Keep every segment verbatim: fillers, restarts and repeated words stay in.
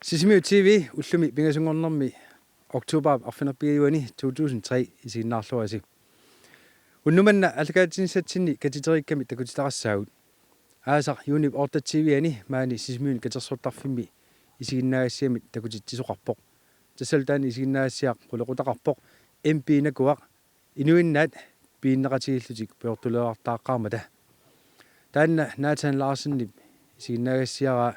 Sisimiut T V ullumi pingasunngornermi oktobarip arfineq-pingajuani to tusind tre isiginnaarluarisi. Unnuk manna aallakaatitassatsinni katiteriikkami takutitaqassaagut. Aasaq Unip otte T V-ani maani Sisimiuni katersortarfimmi isiginnaagassiamit takutitsisoqarpoq. Tassalu taanna isiginnaagassiaq qulequtaqarpoq M P Nakuaq inuinnaat piginneqatigiillutik pujortuleriartaaqqaarmata. Taanna Nathan Larsenip isiginnaagassiaraa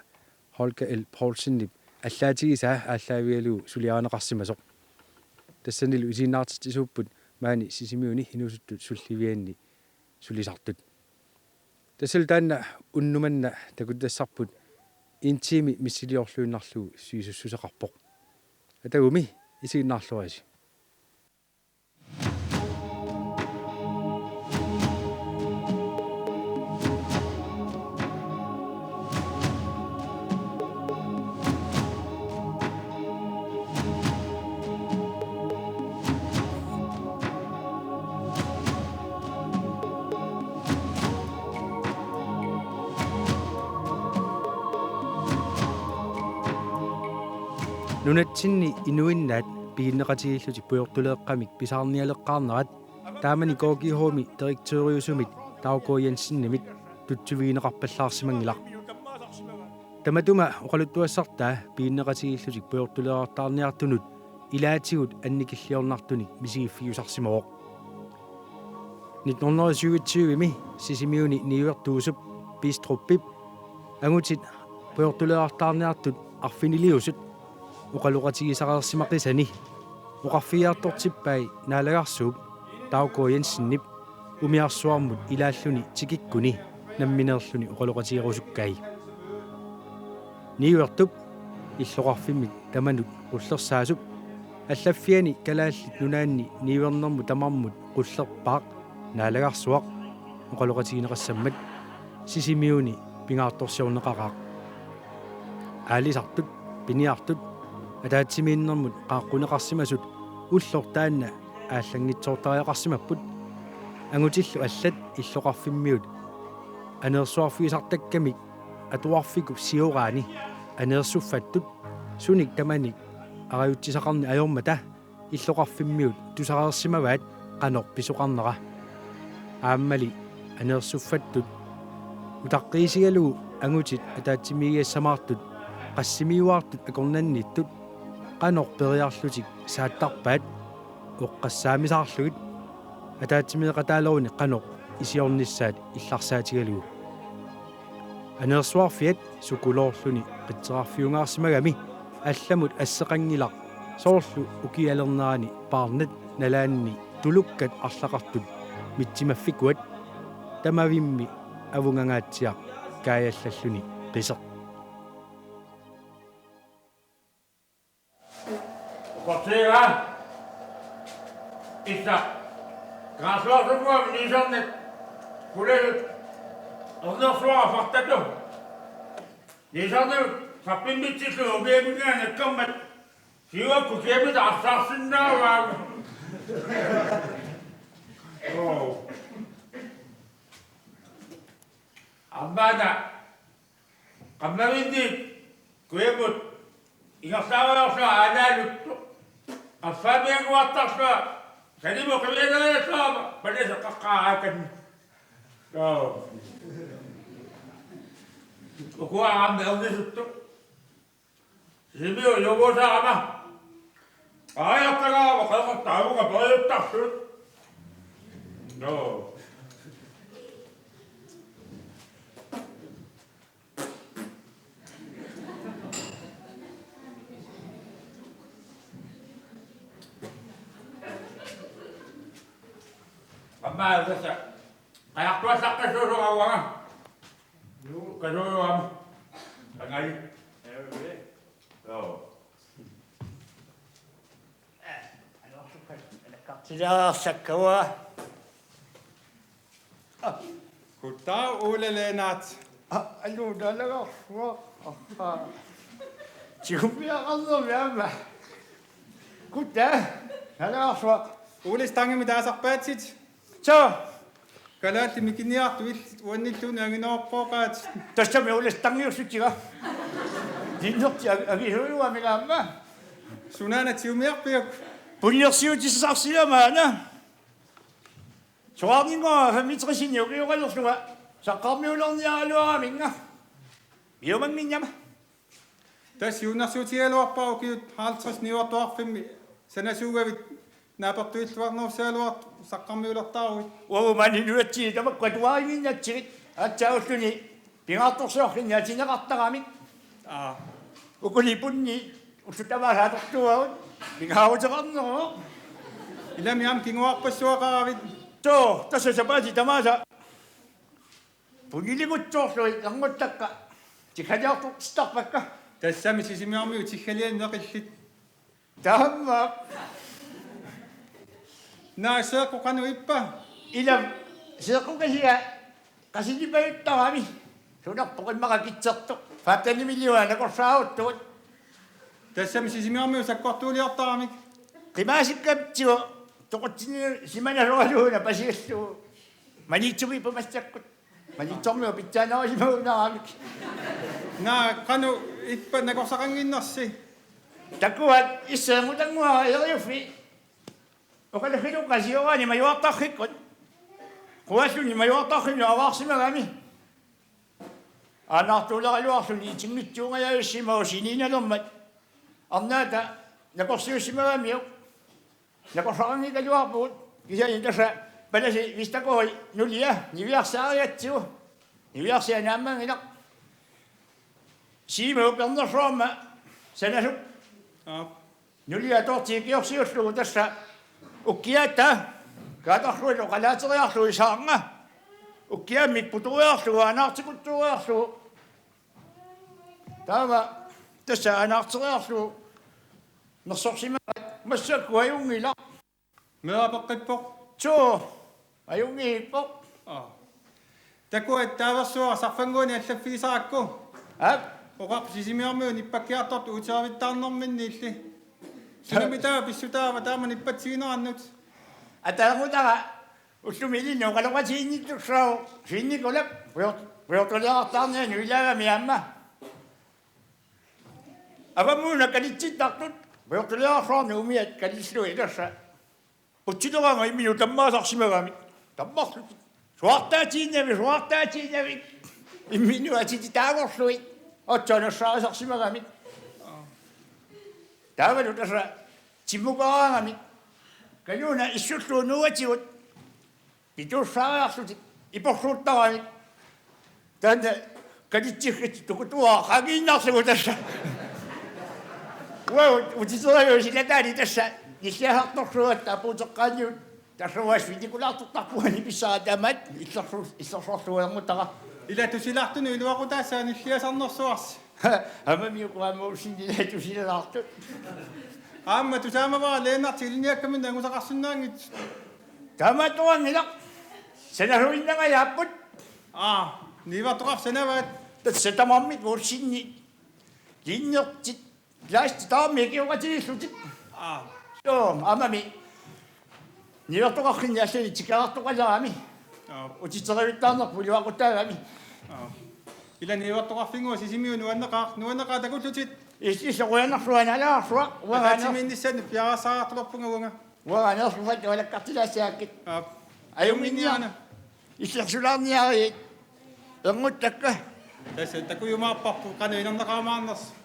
Holger L. Poulsenip allaatigisaa aallaavigalugu suliarineqarsimasoq. Tassanilu isiginnaartitsisuupput maani Sisimiuni inuusuttut sullivianni sulisartut. Tassalu taanna unnuk manna takutitassarput en time missiliorluinnarlugu sivisussuseqarpoq. Atagumi isiginnaarluarisi. Nunatsinni inuinnaat piginneqatigiillutik pujortuleeqqamik pisaarnialeqqaarnerat taamani K G H-mi direktøriusumit Tauko Jensenimit tutsuigineqarpallaarsimanngilaq. Tamatuma oqaluttuassartaa piginneqatigiillutik pujortuleriartaarniartunut ilaatigut annikilliornartunik misigiffiusarsimavoq. Nitten hundrede syvogtyve-mi Sisimiuni niuertuusup Bistrupip angutit pujortuleriartaarniartut arfiniliusut oqaloqatigisareersimaqisani oqarfigiartortippai naalagarsuup Tauko Jensenip umiarsuarmut ilaalluni tikikkuni nammineerluni oqaloqatigerusukkai. Niuertup illoqarfimmik tamanut qullersaasup allaffiani Kalaallit Nunaanni niuernermut tamarmut qullerpaaq naalagarsuaq oqaloqatigineqassammat Sisimiuni pingaartorsiorneqaqaaq. Aalisartut, piniartut, ataatsimiinnermut qaaqquneqarsimasut ulloq taanna aallanngitsoortariaqarsimapput. Angutillu allat illoqarfimmiut aneersuarfigisartakkamik atuarfikup sioraani aneersuffattut sunik tamanik arajutsisaqarneq ajormata illoqarfimmiut tusareersimavaat qanoq pisoqarnera. Aammali aneersuffattut utaqqiisigalugu angutit ataatsimiigigassamaartut qassimiuaartut akornanniittut qanoq periarlutik saattarpaat oqqassaamisaarlugit ataatsimeeqataaleruni qanoq isiornissaat illarsaatigalugu. Aneersuarfiat sukuloorluni qitserarfiungaarsimagami allamut asseqanngilaq soorlu ukialernerani paarnat nalaanni tulukkat arlaqartut mitsimaffikuat tamavimmi avungangaatsiaq kaajallalluni qiseq. Uqortiigaa. Issa. Kaasuarsukuam niisarnat. Kulelut. Ernersuara fartatu. Niisarnat sappimmitsillu umiamingaa nakkammat. Siuakkut kiamita arsaarsinnaavaagu. Oo. Ammaana. Qammavinni kujammut ingerlaariarlunga aalaaluttoq. Qaffaamianguartarlunga sanimut qivialeriarlunga palaseq qaqqaaraakanni. Joo. Ukua aamma ernisuttoq. Sisimiut juugusaarama. Aajartagaava qeqertaavunga periuttarsuut. Joo. Amma tassa. Qajartuallaqqissuusoq aavanga. Juu, kasuujuama. Angai. Joo. Silaarsakkava. Goddag, Ole Lennart. Aa, aluu, naalagaaffa. Aa. Tigumiaqarnermi aamma. Goddag, naalagaaffa. Ole Stangimik taasarpaatsit. Suu. Kalaallit Mikiniartut illit uannilluunniit angineroqqooqaat. Tassami Ole Stangiussutiga. Tinnerti ag-, agisuujuamik aamma. Sunaana tiumiarpiuk? Punnersiutissarsiama aana. Soraarninngua femogtresini ukioqalerlunga saqqarmiulerniaraluaraminnga. Piumannginnama. Tassa siunnersuutigigaluarpara ukiut halvtreds niuertoqarfimmi sanasuugavit naapertuilluarnerussagaluartut saqqarmiulertaruit. Uagut maani nunatsinni tamakku atuarinnginnatsigit aatsaat ulluni pingaartorsiorfinni atineqartaramik. Aa. Ukuni punni ullut tamaasa atortuuagut pingaaruteqarneruvoq. Ilami aamma kinguarpassuaqaravit. Soo, tassa sapaatip tamaasa punniligutsoorlugit ernguttakka tiggaliartortittarpakka. Tassami Sisimiormiut tiggalianneqillit. Taamaappoq. Naa, seeqqoq qanoq ippa? Ilami seeqqukasiga qasinipajuttarami. Sunerpoq immaqa kitsertoq. Femten millioner nakorsaaruttugut. Tassami Sisimiormiut sakkortuuliortaramik. Qimaasikkaptigu toqutsinni simanasoraluuna pasigallugu. Maniitsumiippoq massakkut. Maniitsormiut pitsaanerusimagunarami. Naa, qanoq ippa nakorsaqannginnersi? Takuat isserngutannguara Eriuffi. Oqaloqqiluqqat sioraani majuartarfikkut. Qualluni majuartarfinnut avaarsimagami. Aanaartuuleraluarluni itinngitsuungajavissima siniinnalermat. Arnaata nakorsiussimagamiuk. Nakorsaqanngikkaluarpugut kisianni tassa palasi Vistagårdi nulia niviarsiarigatsigu. Niviarsiaq naammanngilaq. Siumup ernersuarma sanasup. Aap. Nulia toortiikiorsiullugu tassa ukkiata kaatarluilu qalaateriarlugu isaarnga. Ukkiammik putoriarlugu aanaartikutsuuriarlugu. Taava tassa aanaarteriarlugu nersorsimagaat massakkut ajunngilaq. Meeraq peqqippoq. Suu, ajunngippoq. Aa. Takuat taaversuara sarfannguani allaffigisarakku. Aap. Oqarpoq Sisimiormiut nippakkiartortut uterivittaarnerminniilli. Sunami taava pissutaava taama nippatsiginerannut? Atalerngutara ullumi ilinnut oqaloqatiginnittussaavoq Siinikulap pujor-, pujortuliarartaarnianut ilaagami aamma. Avammuuna kalitsittartut pujortuliararsuarnik umiat kalillugit tassa. Putsilerama imminut tammaasarsimagami. Tammarlutik. Suaartaatiinnavik, suaartaatiinnavik. Imminut atitit taagorlugit. Otsonassaarisarsimagami. Taavalu tassa timmukaraangami. Kanuuna issullugu nuuatigut. Pituussaariarlutik iporsuuttaramik. Taanna kalitsigit tukutuaa qaangiinnarlugu tassa. Uagut utiterivut silataani tassa nilliasartorsuugatta apuuteqqaanniut tassa uanga svinikulaartortarpunga nipissara tamaat illersu-, illersorlugu erngutara. Ila tusilaartunut iluaqutaassaaq nilliasarnersuarsi. Aamma miukuamuusinni tusilaartut. Aamma tusaamavara Lennert ilinniakkaminnik angusaqarsinnaanngitsoq. Taamaattoqanngilaq. Sanasuinnangajaapput. Aa, niuertoqarfik sanavaat. Tassa tamarmik uussinni. Linnertit. Glassit tamarmik ikioqatigiillutik. Aa. Soo, aammami. Niuertoqarfinni allani tikeraartoqalerami. Aa. Utiterivittarnerput iluaqutaagami. Aa. Ila niuertoqarfinnguaq Sisimiut nuanneqaaq, nuanneqaaq takullutit. Is-, is-, qujanarsuaq nalaarsuaq. Uanga ataatsimiinnissannik piareersaraartulerpunga uanga. Uanga aneersuffat ualakkartilaassaakkit. Aap. Ajunnginniarina. Illersulaarniariit. Ernguttakka. Tassa takujumaarparput qanoq inerneqarumaarnersoq.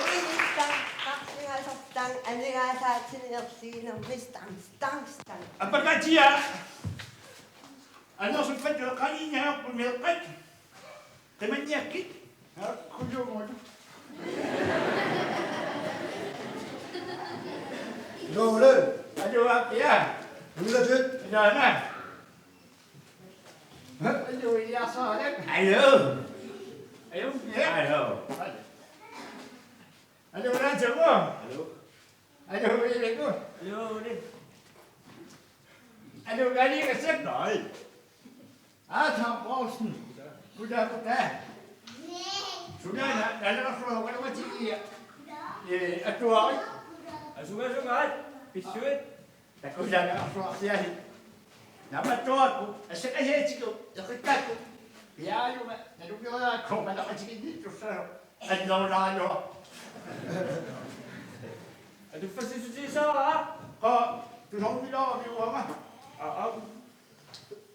Uinittang, qarsingasortang, aningaasaatini erliginermi stang, stang, stang. Appakatia! Anersuppat eqqaaniinnagarput meeqqat. Qimanniakkit. Aa, kulluunguutu. Nuule. Aluu, Aappi, aa. Nuulatut. Ilaana. Aluu, Iliarsaralak. Aluu. Aluu, aa. Aluu. Aluu, Naatsuku. Aluu. Aluu, Iliku. Aluu, Uli. Aluu, Kaali, Kassak. Naai. Adam Poulsen. Goddag, goddag. Sunaana, nalagarsuaq oqaloqatigiia. Ee, atuarit. Asungasungaat, pilluit. Takusaanarsuarsiani. Naammattuarakku, assakasiatiku, eqikkaakku. Piaajuma, nalunngereeraakku, malaqatigiinniittussaasoq. Annerunaraluaq. Atuffassissutigissavarput? Qaa, tusornilaarami uanga. Aa, aa.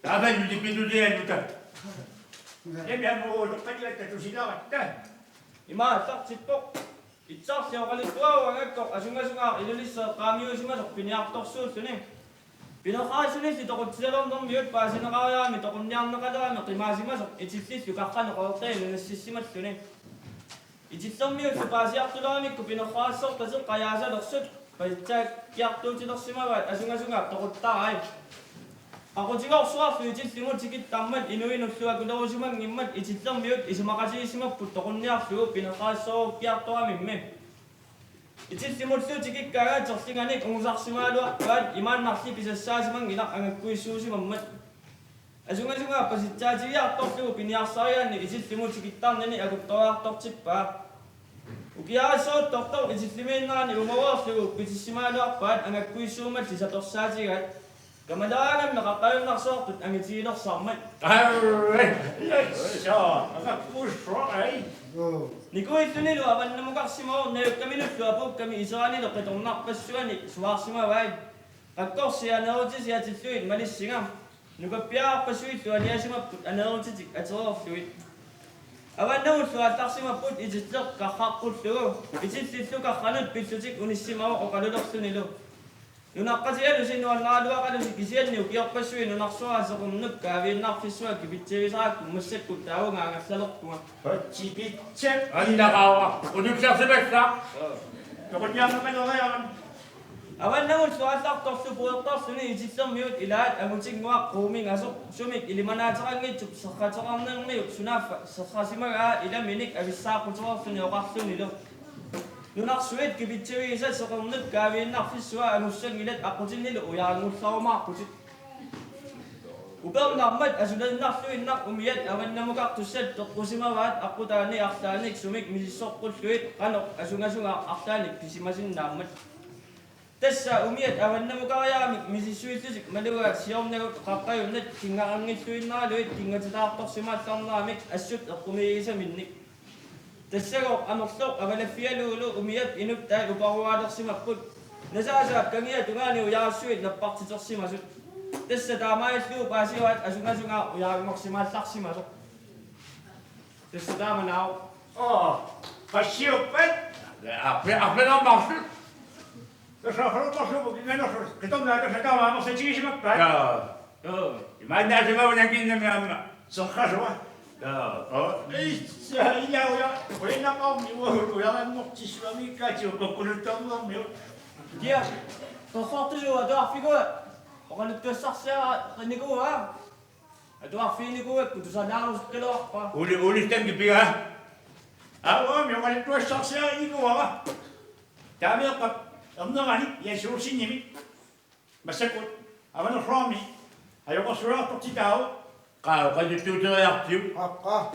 Taava nutipitulianuta. Emi ammuutoqqatigatta tusilaratta. Ima aallartippoq. Itsarli oqaluttuaruangakku asungasungaaq Ilulissat eqqaamiusimasoq piniartorsuulluni. Pineqaasunilli toqutsialernermiut paasineqariarami toqunniarneqalerami qimaasimasoq itillillu karraneq oortani nassissimalluni. Itillermiullu paasiartuleramikku pineqaassortatik qajaasalersuut pasitsaakkiartuutilersimavaat asungasungaap toquttarai. Aqutigorsuarlu itillimut tikittarmat inuinullu akulerusimanngimmat itillermiut isumaqatigiissimapput toqunniarlugu pineqaassoorukkiartoramimmi. Itillimullu tikikkaangat terlinganik ungusarsimagaluarpaat imaannarli pisassaasimanngilaq angakkuissuusimammat. Asungasungaap pasitsaatigiartorlugu piniarsarigaanni itillimut tikittarnini akuttoriartortippaa. Ukiarissuuttortoq itillimiinnerani umaruarlugu pitissimagaluarpaat angakkuissuummalli sapersaatigaat. Kamaleraangammi qaqqajunnarsuartut angitigilersarmat. Arre! Jassa! Angakkuissuaq, ai! Nikuillunilu avannamukarsimavoq najukkaminullu apuukkami iseranilu qitornarpassuani suaarsimavai. Qakkorsi aneerutisi atillugit malissinga. Nukappiararpassuillu aniasimapput aneerutitik atereerlugit. Avannamullu aallarsimapput itilleq karraqqullugu. Itillillu karranut pillutik unissimavoq oqalulerlunilu. Nunaqqatigalusi nuannaraluaqalusi kisianni ukiorpassuit nunarsuarmi seqernup kaaviinnarfissuaq kipitsivigisarakku massakkut taavunga angallalerpunga. Patsipitsak. Annaqaara. Unuksersimassaaq. Toqunniarneqaleriarami. Avannamullu aallartorlu puertarluni itillermiut ilaat angutinnguaq quumingasoq sumik ilimanaateqanngitsup serrateqarnermiut sunaaffa serrasimagaa ilaminik avissaaqutereerluni oqarlunilu. Nunarsuit kipitsivigisat seqernup kaaviinnarfissuaq angussanngilat aqqutinnilu ujaranngullerumaarputit. Upernarmat asuliinnarluinnaq umiat avannamukartussat toqqusimavaat aqqutaani arlaannik sumik misissoqqullugit qanoq asungasungaaq arlaannik pisimasinnaammat. Tassa umiat avannamukariaramik misissuillutik malugaat siornagut qaqqajunnat kingaranngilluinnaralugit kingatilaartorsimaallarneramik assut eqqumiigisaminnik. Tassagooq amerloq avalaffigalugulu umiap inuttai uparuaalersimapput. Nasaasaap kangiap tungaani ujarassuit nappartitersimasut. Tassa taamaallugu paasivaat asungasungaaq ujaranngorsimaallarsimasoq. Tassa taamanaavoq. Oo, qassiuppat? Arpi-, arpilaarmaarlu. Tassa arpilaarmaarlu kinganerlu qitornaat tassa taama amerlatigisimappat. Jaa. Joo. Imaannaasimagunakinnami aamma. Serrasua. Jaa. Oo. Issa, ilaa uja-, ujaqqaarmi uagut ujaranngortissuamiikkaatigut qaquluttornermiut. Kia, torsortusuat atuarfigaat. Oqaluttuassarsiarinikuuaa. Atuarfiginikuuakku tusarnaarusukkaluarpara. Uli-, ulistan kipigaa. Aap, uanga oqaluttuassarsiarinikuuara. Taamaappat ernerani Jens Olsenimit. Massakkut Avanersuarmi ajoqersuiartortitaavoq. Qaa, oqaluttuuteriartigu. Aqqa.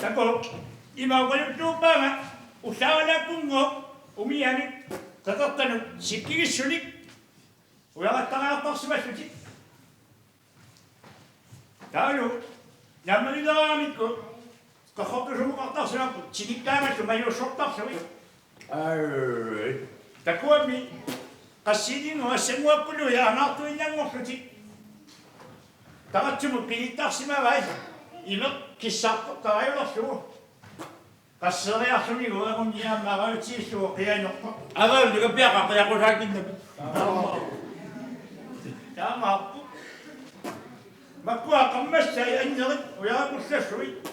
Takuuk, ima oqaluttuuppaanga ullaaralaakkunngooq umiamik qeqertanut sikkigissunik ujarattariartorsimallutik. Taavalu naammagileramikku qerrortusuuqartarsimapput tikikkaamallu majuussortarlugit. Ai. Takuami qassiilinngua sannguakkulu jaanaartuinnanngorlutik. Taratsumut qilittarsimavai imeq kissartoqqarajulerlugu. Qasseriarlunilu uagut niaamma avajutsiillugu qianerpoq. Avajutsiga piaqaqiaqusaakinnami. Taamaappoq. Makkua qammassai annerit ujarakkullassuit.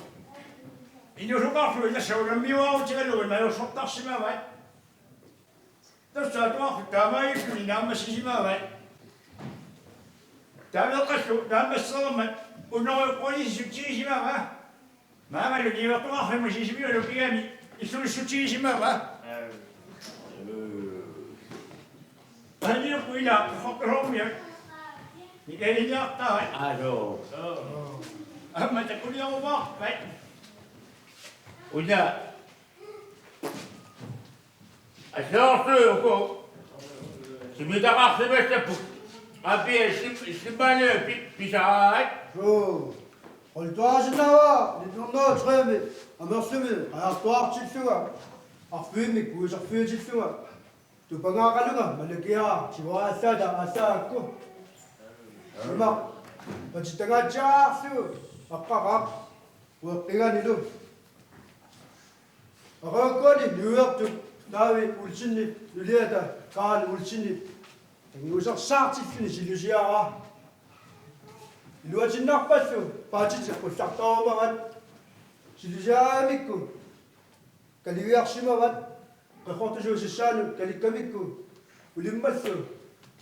Inuusukaarlugit tassa unammiuaarutigalugit majuussortarsimavai. Tassa atuarfik taamaalilluni naammassisimavai. Taaveeqqallu naammassereermat unoruqqunissutigisimavaa. Maangalu niuertuarfimmi Sisimiunut pigami illuissutigisimavaa. Aniuku ila qaqortormiut. Mikaliliartarai. Alo. Aamma takuliarumaarpai. Una. Assorsuuku. Simitaqarsimassapput. Api sim-, simmani pi-, pisaat. Suu. Qultuarsinnaavara nitten hundrede og tre-mi amerlumi qajartuartillunga. Arfiimmik kuiserfiutillunga. Tupangaqalunga malakiara tivaraallaata allaakku. Ima patittangaatsiarlugu aqqaqaaq ueqqiganilu. Aqaguani niuertup David Olsenip nuliata Karl Olsenip tangusersaartilluni silusiaraa. Iluatinnarpallu paatitit qullartarumavat silusiaraamikku kaligiarsimavat qeqqortusuusissaanut kalikkamikku ulimmallu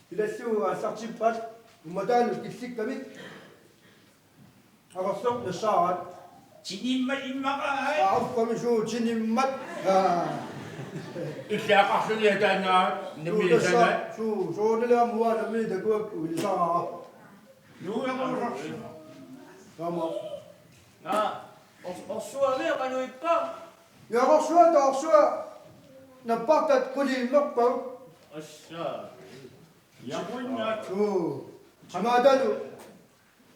pilallugu aallartippaat ummataanut killikkamik. Akersoq nassaaraat. Tinimmat immaqa ai. Aa, uffami suu tinimmat. Aa. Illaaqarluni ataannaat, suu, nammineq tassa, sanaat. Suu, soorunalimi aamma uanga nammineq takuakku ilisaraara. Nuujarusorsi. Taama. Aa, ors-, orsuami qanoq ippa? Ja, orsua, orsua. Nappartat qulit immerpagut. Assa. Jaquinnaat. Suu. Qamaatalu.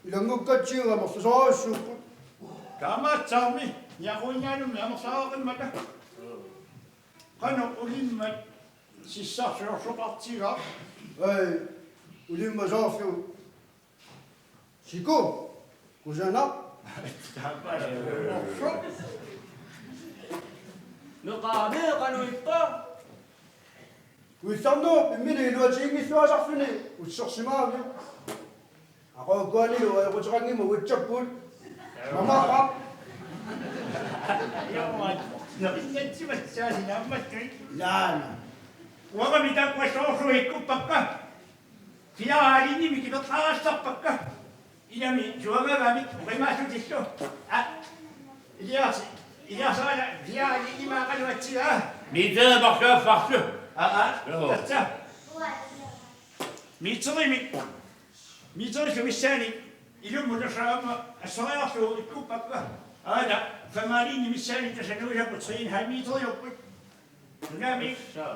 Ilanngukkatsigu amerlasoorujussuupput. Taamaattarmi, niaquinnaanummi amerlasooraqqimmata. Qanoq ulimmat sissarsiorsoqartigaa. Ai, ulimmat soorlu. Siku, kusanaq. Taamaattarmi. Meqaami qanoq ippa? Kuisarnerup imminut iluatiginngilluinnarluni utersimaaviuk. Aqaguanilu ajoquteqanngimmat uatsappugut. Mamaqa. Naqinngatsimassaasi naammattui. Naana. Uangami takuassoorsuit ikkuppakka. Filialinimi kipertaarastarpakka. Ilami suangagamik oqimaassutillu. A. Ilias, Ilias ala filiali imaaqaluatsiga. Miiteri marsuaffarsu. A, a. Joo. Tatsa. Miiterimik. Miiterillu missaani. Ilummut tassami assoriarlugu ikkuppakka. Aana. Filialinimi missaani tassa nuisapput three and a half miiteriupput. Tsunami. Soo.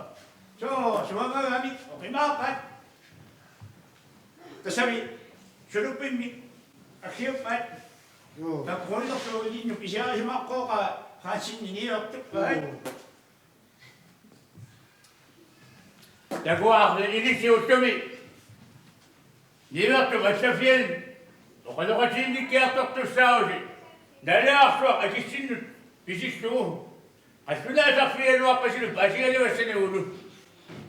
Soo, suangagamik oqimaappat. Tassami, suluppimmi, aggiuppat. Joo. Takkuulersuuginnuk pisiarisimaqqooqa Hansenip niuertup. Joo. Takuarli ilisiuttumi. Niuertup assaffiani oqaloqatiginnikkiartortussaavusi. Nalaarsuaq akissinnut pisillugu. Qallunaasarfigigaluarpasilu paasigaluassani ulu.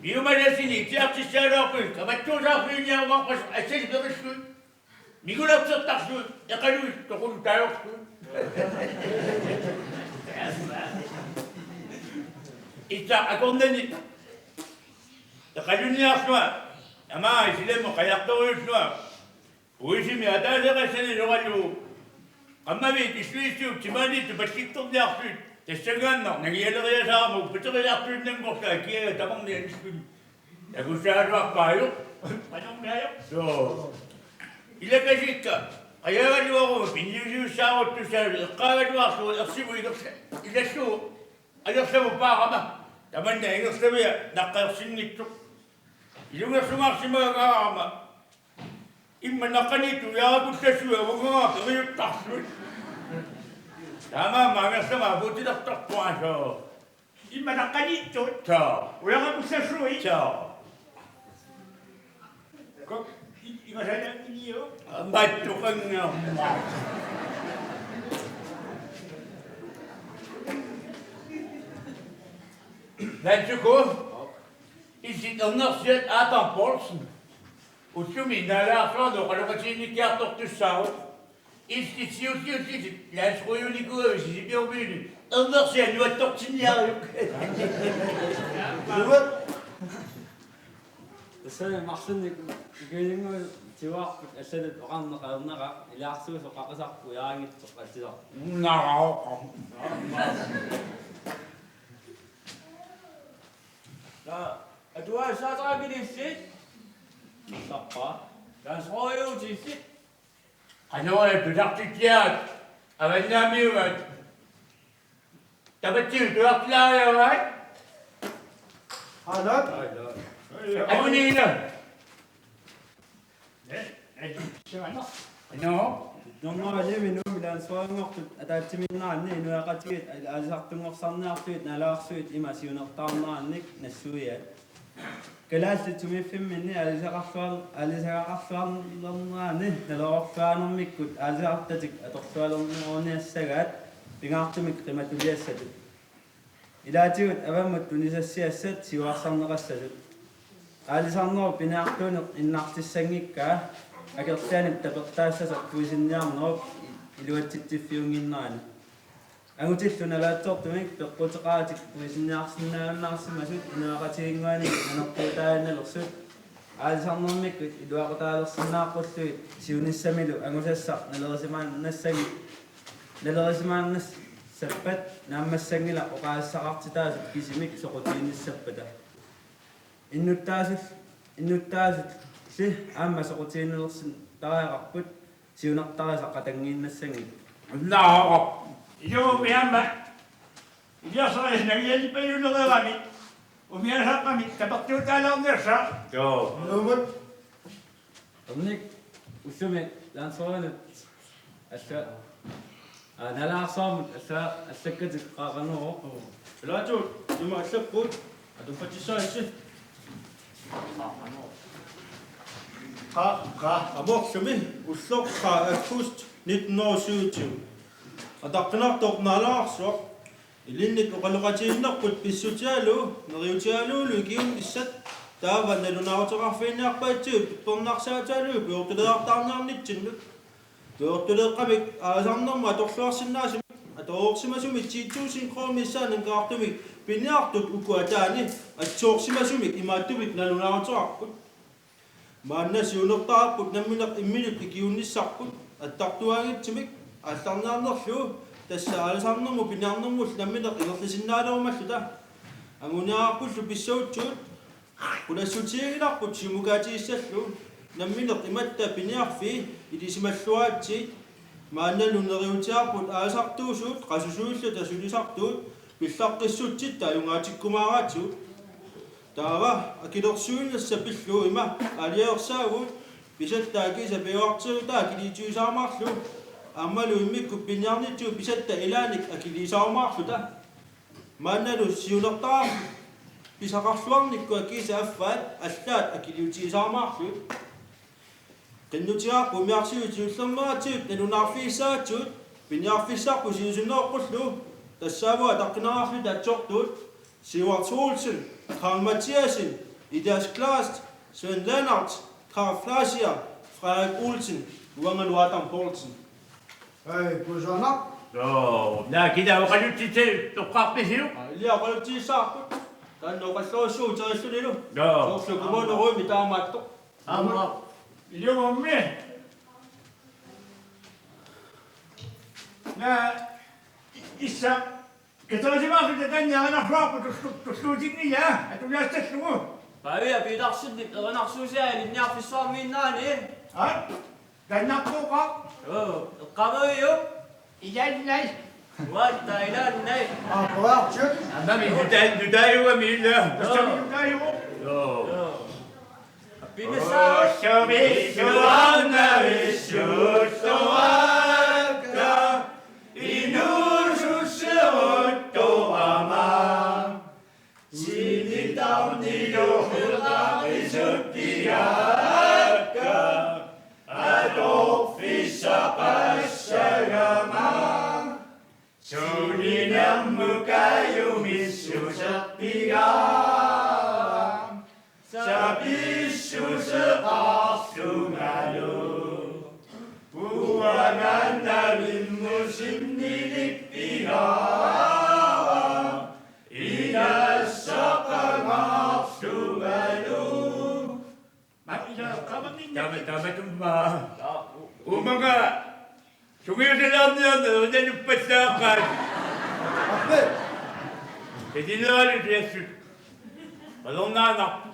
Piumasasini itsiartissagaluarpasi kamattuusaarfiginiarumaarpasi assali perillugu. Mikulertertarlugu eqaluit toqulutaajuarlugu. Issa akornanni eqalunniarlunga aamma isilammut qajartorujullunga. Uisimi ataaseqassani soralugu. Qammavit illuissiut timaaniittut palliktorniarlutik tassanngaannaq nangialeriasaarama uppateriartuinnanngorlunga kiaga tamarmik anilluni. Takussagaluarpaajuk. Qanormiajuk. Soo. Ilakasikka. Qajagaluaruma pinniusiussaaruttussaalu eqqaagaluarlugu ersimut ilerla-, ilallugu. Alersamut paarama. Tamanna ingerlamia naqqersinngitsoq. Ilungersungaarsimagaangama. Immaqa naqqaniittoq ujarakuttassuit avungagaa periuttarlugit. Taamaammat angerlamut apuutilertarpugut soo. Immaqa naqqaniittoq. Soo. Ujarakuttassuit. Soo. Ko-, i-, imasaanngilio. Amattuqanngormat. Naatsuku. Illit ernersiat Adam Poulsen. Ullumi nalaarsuarmi oqaloqatiginnikkiartortussaavugut. Illit siulliullutit landsrådinikuugavit Sisimiormiuni ernersiat nuattortinniariuk. Nuat. Tassami marlunnik ikiulinnguit tiguarput allanut oqarneq ajornaqaaq ilaarsuusoq qaqisarpoq ujaranngitsoq atsisoq. Naraoqam. Naa, atugaassaatarakku ilillit. Tappa. Landsrådiutillit. Qanoq tusartitsiaat avannaamiugaat. Tapatsigut tusartilaariaraat. Aana. Akunina. Ino. Normaaliami Nuummi landsforeninngortut ataatsimiinneranni inuiaqatigiit aalisartunngorsarniarlugit nalaarsuit ima siunertaarnerannik nassuiaat. Kalaallit sumiiffimminni aalisaqarluar-, aalisagaqarluarnerani naleqarluaanermikkut aalisartatik atorlualerneruniassagaat pingaartumik qimatuliassatut. Ilaatigut avammut tunisassiassat siuarsarneqassasut. Aalisarnerup piniartuuneq innartissanngikkaa akerlianik tapertaassasoq puisinniarnerup iluatsitsiffiunnginnerani. Angutillu nalaatsortumik peqquteqaratik puisinniarsinnaajunnaarsimasut inuiaqatigiinnguanik nanertuutaaginnalersut aalisarnermikkut iluaqutaalersinnaaqqullugit siunissamilu angusassaq nalerisimaannassanngilaq. Nalerisimaannassappat naammassanngilaq oqaaseqartitaasut kisimik soqutiginnissappata. Innuttaasul-, innuttaasulli aamma soqutiginnalersittariaqarput siunertarisaq qatanngiinnassanngilaq. Unnaaraq. Ilumut aamma iliasarias nagialipajunnereerami umiasaqqami tapertuutaalaarniassaaq. Joo. Ilumut. Ernik, ullumi landsforeninut alla-, aa, nalaarsuarmut alla-, allakkatit qaaqaneruvoq. Ilaatigut ima allapput, atuffassaassi. Qa-, qa-, amoorlumi ulloq qa-, august nitten hundrede og syvogtyve. Ataqqinartoq nalaarsuaq. Ilinnik oqaloqatigiinnerput pissutigalugu, neriutigalugulu ikiunnissat, taava nalunaaruteqarfiginiarpaatsigut uppernarsaatigalugu piortuleertarniarnitsinnut. Piortuleeqqamik aalisarnermut atorluarsinnaasumik, atoreersimasumik ti tusind kroner missaanni kaartumik piniartut uku ataani atsoorsimasumik imaattumik nalunaaruteqarput. Maanna siunertaarput nammineq imminut ikiunnissarput attartuaanngitsumik aallarniarnerlugu, tassa aalisarnermut piniarnermullu nammineq ingerlasinnaalerumalluta. Anguniagarpullu pissagutsigit qulassutigiginnarput siumukaatigissallugu, nammineq imatta piniarfii ilisimalluaratsigit. Maannali neriutigaarput aalisartuusugut qasusuilluta sulisartugut pillaqqissutsitta ajugaatikkumaaratsigut. Taava akilersuinnassaq pillugu ima aalajangersaagut, pisatta akiisa piuartiutaa akiliutigisaarumaarlugu, aammalu immikkut piniarnitsigut pisatta ilaannik akiliisaarumaarluta. Maannalu siunertaaq pisaqarluarnikkut akiisa affaat allaat akiliutigisaarumaarlugit. Qinnutigaarput umiarsuit siullermeeratsigut nalunaarfigissagatsigut, piniarfissarput siusinneruqqullugu, tassaavoq ataqqinarluta atsortuut Sivert Olsen, Karl Mathiassen, Elias Klaast, Svend Lennert, Karl Fleischer, Frederik Olsen, uangalu Adam Poulsen. Hej, kusanaq. Joo, naa kina oqalutsitsi toqqarpisiuk? Aa, ilia oqalutsigissavarput. Taanna oqallorissuugut terillunilu. Joo. Soorlu kommune Rømø taamaattoq. Aamma. Ilumummi. Naa, issa. Katerisimaarluta taanna erinarsuarput tullu-, tulluutinngilaa, atugaassallugu. Pavia Petersenip erinarsuusiaa ilinniarfissuarmiinnerani. Aa? Kannartuuqa. Joo, eqqaamaviuk? Ilaannai. Uatta ilaannai. Aa, poortut. Ammami nutai-, nutaajuami ila. Tassami nutaajuvoq. Joo. Joo. Appimassaaq. Osorivisuarnavissuuttoraakka. Inuususseruttorama. Sinitarniluqilaqisuttigaakka. Atorfissaqassagama. Sulinermut kaajumissuserpigaara. Sapissuseqarlungalu. Uangaana vimmusinnilikpigaara. Inassaqangaarlungalu. Tama-, tamatumma. Uumanga sungiusalaarniarneq erinaluppallaaqaat. Appe. Kisinnaalu tiassut. Qalornaanarpoq.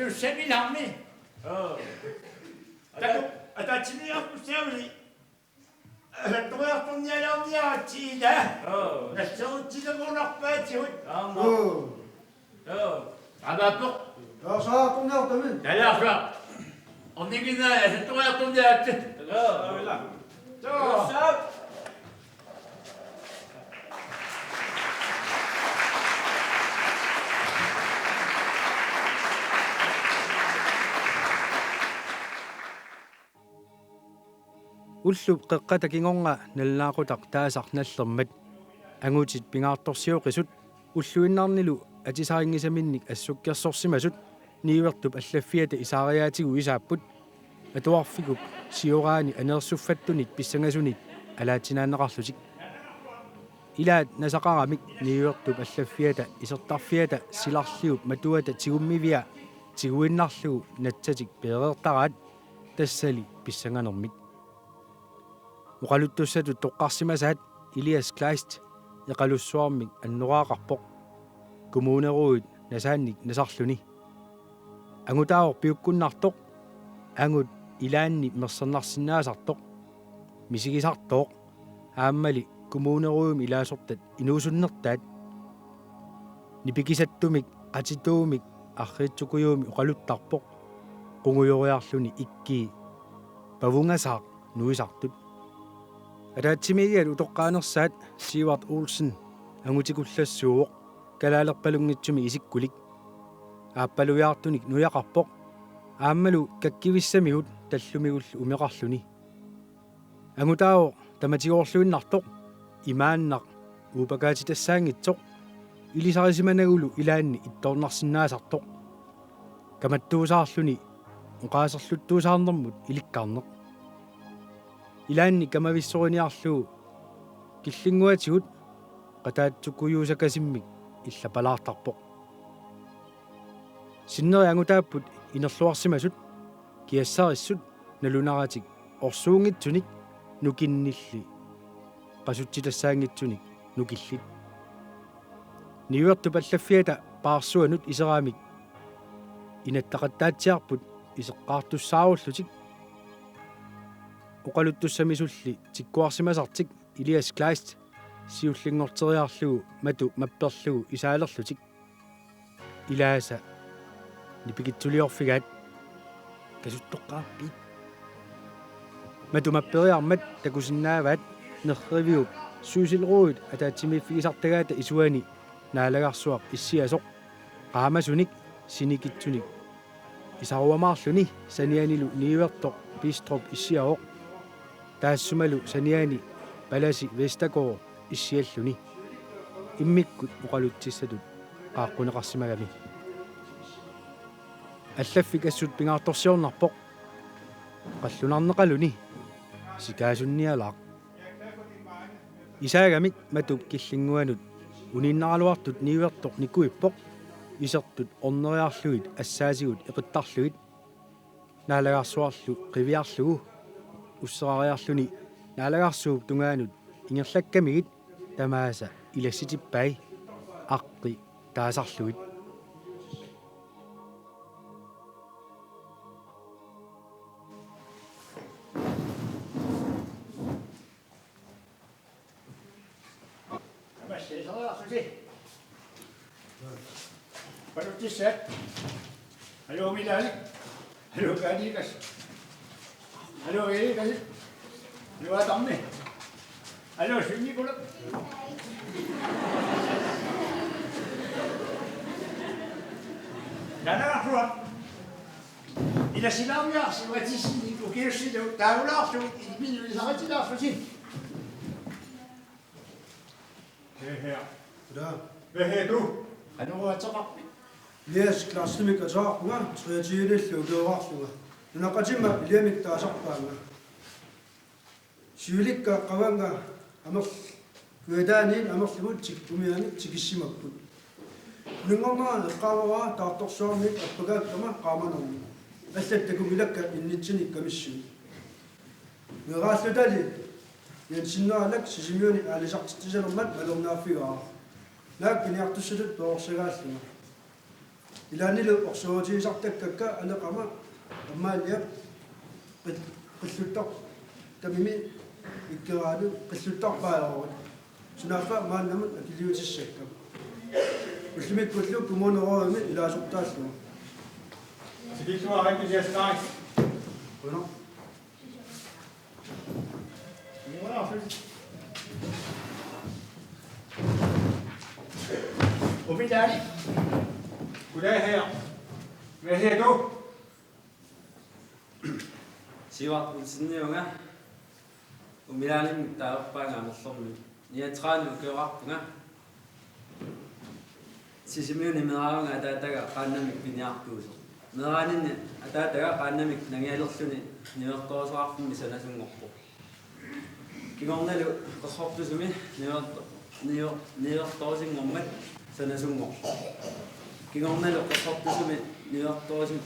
Ussamilaarmi. Oo. Ata-, ataatsimiiarput saavili. Alattoriartornialaarniaratsigit ila. Oo. Nasserutsileruunarpaatigut. Aamma. Oo. Oo. Aappoq. Taasaatunniartami. Nalaarsuaq. Orniginnaa asuttuariartunniaatsi. Joo. Joo. Ullup qeqqata kingorna nalunaaqutaq taasaq nallermat angutit pingaartorsioqisut ulluinnarnilu atisarinngisaminnik assukkersorsimasut niuertup allaffiata isaariaatigut isaapput, atuarfikup sioraani aneersuffattunit pissangasunit alaatsinaanneqarlutik. Ilaat nasaqaramik niuertup allaffiata isertarfiata silarliup matuata tigummivia tiguinnarlugu natsatik peereertaraat, tassali pissanganermik. Oqaluttussatut toqqarsimasaat Elias Kleist Eqalussuarmik annoraaqarpoq, kommunerådit nasaannik nasarluni. Angutaavoq piukkunnartoq, angut ilaanni mersernarsinnaasartoq, misigisartooq, aammali kommunerådimi ilaasortat inuusunnertaat. Nipikisattumik qatituumik arriitsukujuumik oqaluttarpoq, qungujoriarluni ikkii pavungasaaq nuisartut. Ataatsimiigiat utoqqaanersaat Sivert Olsen angutikullassooq kalaalerpalunngitsumik isikkulik. Aappaluiartunik nujaqarpoq, aammalu kakkivissamigut tallumigullu umeqarluni. Angutaavoq tamatigoorluinnartoq, imaannaq uupakaatitassaanngitsoq, ilisarisimanagulu ilaanni ittoornarsinnaasartoq. Kamattuusaarluni oqaaserluttuusaarnermut ilikkarneq. Ilaanni kamavissoriniarlugu killinnguatigut qataatsukujuusakasimmik illapalaartarpoq. Sinneri angutaapput inerluarsimasut, kiassarissut nalunaratik orsuunngitsunik nukinnilli qasutsitassaanngitsunik nukillit. Niuertup allaffiata paarsuanut iseramik inattaqattaatsiarput iseqqaartussaarullutik. Oqaluttussamisulli tikkuarsimasartik Elias Kleist siullinngorteriarlugu matu mapperlugu isaalerlutik. Ilaasa nipikitsuliorfigaat: Kasuttoqqaarpit? Matu mapperiarmat takusinnaavaat nerriviup Sysselrådit ataatsimiiffigisartagaata isuani naalagarsuaq issiasoq qaamasunik sinikitsunik isaruamaarluni sanianilu niuertoq Bistrup issiavoq, taassumalu saniani Palasi Vestergaard issialluni. Immikkut oqalutsissatut qaaqquneqarsimagami. Allaffik assut pingaartorsiornarpoq, qallunarneqaluni sikaasunnialaaq. Isaagamik matup killinnguanut uniinnaraluartut niuertoq nikuippoq, isertut orneriarlugit assaasigut eqittarlugit. Naalagarsuarlu qiviarlugu usserariarluni naalagarsuup tungaanut ingerlakkamigit tamaasa ilassitippai, aqqi taasarlugit. Tamassi iseriarlusi. Palutsissat. Aluu Milaali. Aluu Kaanikas. Aluu Eerikas. Aluu Atarmi. Aluu Sunnikulap. Naalagarsuaq. Ilassilaarniarsi uatsissinik ukiussilu taagulaarlugit ilmilu ilisaritilaarlusi. Hej, hej. Goddag. Hvad hedder du? Qanoq ateqarpit? Elias Kleistimik ateqarpunga, treogtyve-nillu ukioraarlunga. Nunaqqatimma Iliamik taasarpaanga. Siulikka qavannga amerl-, kujataaniit amerlumut tik-, umianik tikissimapput. Uningornera eqqaavara taartorsuarmiit appakaakkama qaamanermut. Allat takunngilakka innitsinik kamissui. Meeraallutali Jensinnera Sisimiuni aalisartitsisalermat malinnaaffigaara. Naak piniartussatut perorsagaallunga. Ilaannilu orsuutigisartakkakka aneqama Amaaliap qil-, qilluttar-, tamimi ikkeraanut qilluttarpaajuvoq. Sunaaffa maannamut akiliutissakkama. Ullumikkut kommunerådimi ilaasortaallugu. Tikilluarit Elias Kleist. Qujanaq. Goddag her. Hvad hedder du? Sivaq Olseniuvunga, Umilaanimi taagorpaanga Amerlermi. Niogtredive ukioqarpunga. Sisimiuni meeraavunga ataataga qaannamik piniartuusoq. Meeraaninni ataataga qaannamik nangialerluni niuertorusuarfimmi sanasunngorpoq. Kingornalu Qerrortusumi niuerto-, niu-, niuertorusunngormat sanasunngorpoq. Kingornalu Qerrortusumi niuertorusun-,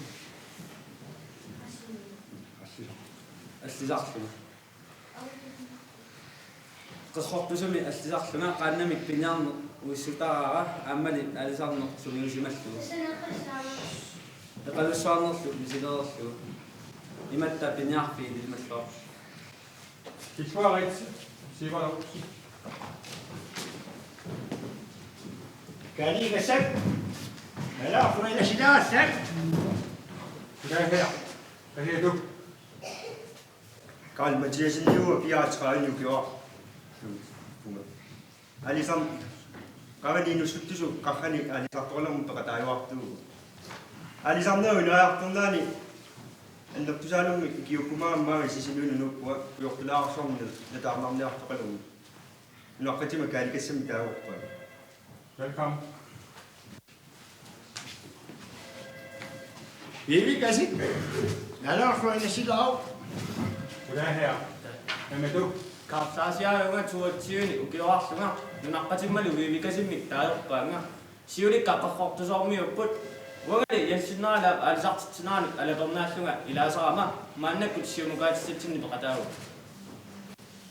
allisarlunga. Qerrortusumi allisarlunga qaannamik piniarneq uissutaraara aammali aalisarneq sungiusimallugu. Eqalussuarnerlu misilereerlugu. Imatut piniarfiit ilimalluarput. Tikilluarit Siva Olsen. Kaligasat. Nalaarfimmi ilaasilaasat. Goddag her. Hvad hedder du? Karl Mathiassen, fireogtredive ukioqarpunga. Aalisarn-, qangali inuusuttusoq qarrani aalisartoqalermat peqataajuartuuvoq. Aalisarnerup ineriartornerani annertusaanermik ikiuukkumaarama Sisimiunut nuuppunga, pujortulaarsuarmut nutaarnarniartoqalermat. Nunaqqatima Kaligassammi taagorpaanga. Velkommen. Vivi Gassing. Nalaarfimmi ilaasilaasat. Goddag her. Hvem er du? Karl Laasiaavunga, toogtyve ukioqarlunga, nunaqqatimmalu Vivi Gassimmik taagorpaanga. Siulikka Qerrortusoormiuupput. Uangali Jensen Naalap aalisartitsinerani alapernaallunga ilaasarama maannakkut siumukaatitsatsinni peqataavunga.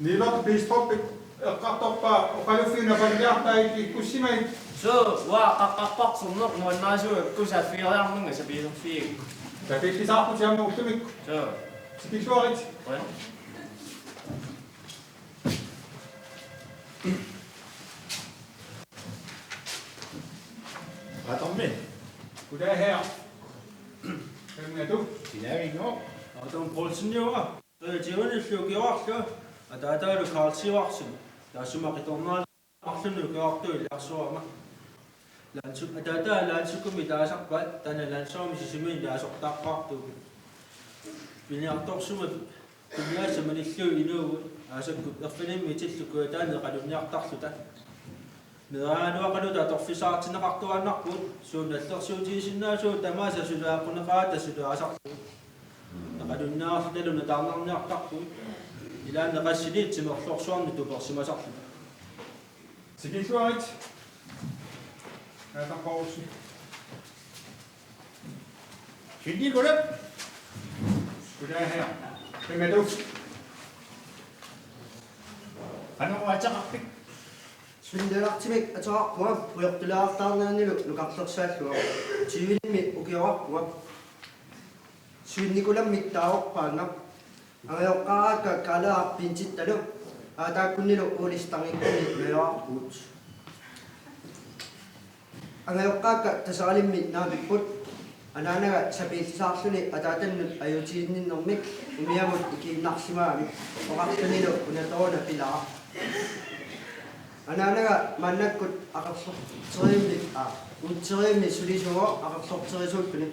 Niileraq Bistrup eqqartorpaa oqaluffiup napaniartai ikkussimagit. Suu, uanga qaqqarpartorneq nuannarisui ikkusaaffigiarnanga sapiiserfigiga. Sapiiffissaarputit aamma ullumikkut. Suu. Tikilluarit. Qujan. Atormi. Goddag her. Hvem er du? Sinaavinngooq. Atorm Poulseniuvunga. Treogtyve ukioqarlunga, ataataalu Karl Sivertsen, taassuma qitornaalu marlunnik ukioqartuuvoq ilaasorama. Landsuk-, ataataa landsukkumik taasarpaat, taanna landsukkumik Sisimiunut ilaasortaaqqaartuuvoq. Piniartorsuummata piniassat malillugit inuuvugut, aasakkut erfinimmik itillugu kujataani eqalunniartarluta. Meeraagaluaqaluta atorfissaqartinneqartuaannarpugut, suut nallersuutigisinnaasugut tamaasa suli aaqquneqarata suli aasarlugu. Eqalunniarlutalu nutaarnarniartarpugut. Ilaanni qassinik timerlorsuarnik tupersimasarluta. Tikilluarit. Naataq Poulsen. Sindikulat. Goddag her. Hvem er du? Qanoq ateqarpit? Svend Lennartimik ateqarpunga, pujortulaartaarneranilu nukarlersaallunga. Tyvenimmi ukioqarpunga. Svend Nikolammik taagorpaanga. Angajoqqaaraakka Kaaleeraq Pintittalu, aataakkunnilu Ole Stangikkunni najugaqarpugut. Angajoqqaakka Taseralimmi naapipput. Anaanaga sapiillisaarluni ataatannut ajuutiginninnermik umiamut ikiinnarsimagami, oqarlunilu unatoruna pilara. Anaanaga maannakkut aqerlorteriummi, aa, uutteriummi sulisuuvoq aqerlorterisuulluni.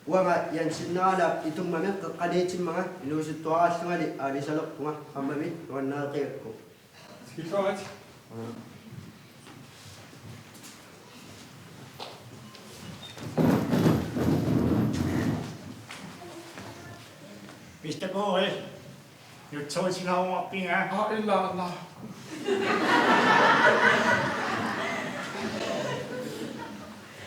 Uanga Jensen Naalap itummami qeqqaniitimmanga inuusuttuaraallungali aalisalerpunga, aammami nuannareqigakku. Tikilluarit. Mister Kåre, nutserisinnaarumaarpit? Aa, ilaa, ilaa.